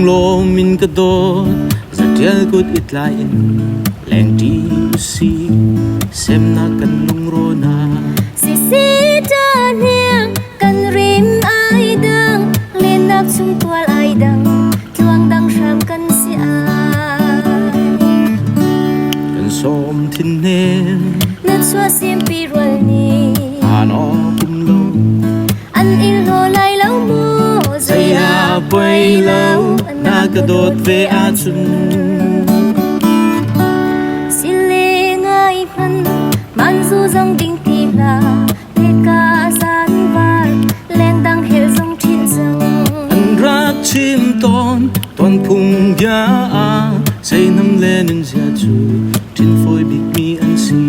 Lunglawm in ka dawt, zatial kut i tlai in lengṭi usih, semnak kan lungrawn ah. Sisi ta hniang kan rim ai dang, lennak chung tual ai dang, tluang dang hram kan si ai. Kan sawm thin hnem, Na chuah simpi rual nih, an awk um lo. An in hlaw lai lo mu, Zei a poi lo, na ka dawt ve ahcun. Sile ngai hman, manzu zong ding ti hlah, leka zan var, lengdang hel zong ṭhin cang. An rak chim tawn, tuan phung bia ah, seinam le nun zia cu ṭin fawi bikmi an si.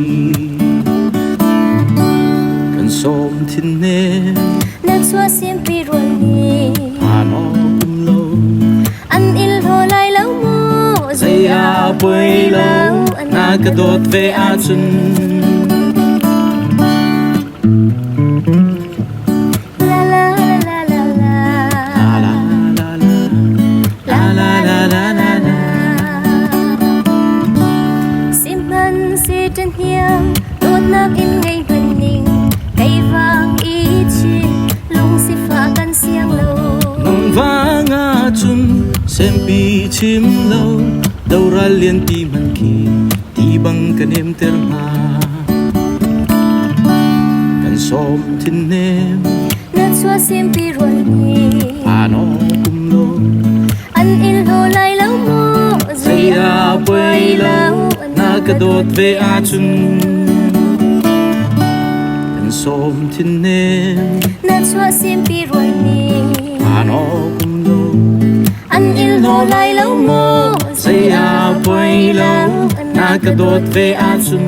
Kan sawm thin ne. Na chuah simpi rual nih. Phan awk um lo. An il hlaw lai lo mu. Zei a poi lo, na ka dawt ve ahcun. La la la la la. La la la la. La la la la la la. Sihmanhsehlaw hniang dawtnak in ngei hmanning kei vang i chin lungsifah kan siang lo. Nangvang ahcun sempi chim lo doral lian ti man khi ti bang ka nemter hnga. Kan sawm thin nem. Na chuah simpi rual nih. Phan awk um lo. An in hlaw lai lo mu. Zei a poi lo, na ka dawt ve ahcun. Kan sawm thin nem. Na chuah simpi rual nih. Phan awk um lo. An in hlaw lai lo mu. Zei a poi lo, na ka dawt ve ahcun.